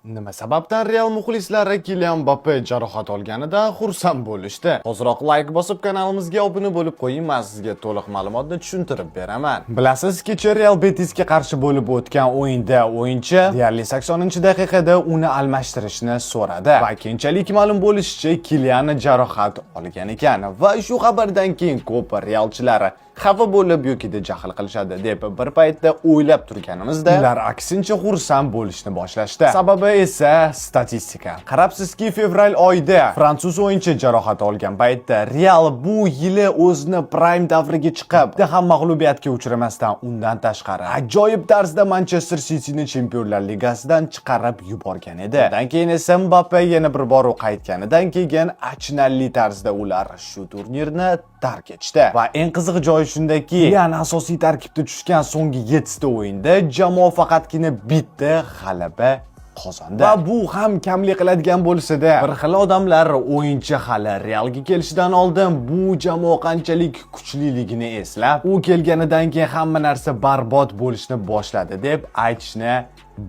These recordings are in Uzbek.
Nima sababdan Real muxlislari Kilian Mbappe jarohat olganidan xursand bo'lishdi? Hoziroq layk bosib, kanalimizga obuna bo'lib qo'ying, men sizga to'liq ma'lumotni tushuntirib beraman. Bilasiz, kecha Real Betisga qarshi bo'lib o'tgan o'yinda o'yinchi deyarli 80-daqiqada uni almashtirishni so'radi va keyinchalik ma'lum bo'lishicha, Kilian jarohat olgan ekan va shu xabardan keyin ko'p realchilari xafa bo'lib yokida jahl qilishadi deb bir paytda o'ylab turganimizda, ular aksincha xursand bo'lishni boshlashdi. Sababi esa statistika. Qarabsizki, fevral oyida fransuz o'yinchi jarohat olgan paytda Real bu yili o'zini prime davriga chiqib, bitta ham mag'lubiyatga uchramasdan, undan tashqari ajoyib tarzda Manchester Cityni Chempionlar Ligasidan chiqarib yuborgan edi. Undan keyin esa Mbappe yana bir bor qaytganidan keyin achinarli tarzda ular shu turnirni tark etishdi. Va eng qiziq joyi shundaki, Kilian asosiy tarkibda tushgan so'nggi 7 ta o'yinda jamoa faqatgina bitta g'alaba qozondi. Va bu ham kamlik qiladigan bo'lsa-da, bir xil odamlar o'yinchi hali Realga kelishidan oldin bu jamoa qanchalik kuchliligini eslab, u kelganidan keyin hamma narsa barbod bo'lishni boshladi deb aytishni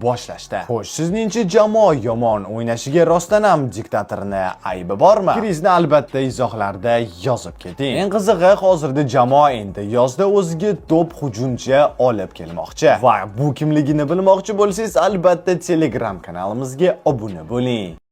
boshlashdi. Xo'sh, sizningcha jamoa yomon o'ynashiga rostdan ham diktatorni aybi bormi? Fikringizni albatta izohlarda yozib keting. Eng qizig'i, hozirda jamoa endi yozda o'ziga top hujumchi olib kelmoqchi. Va bu kimligini bilmoqchi bo'lsangiz, albatta Telegram kanalimizga obuna bo'ling.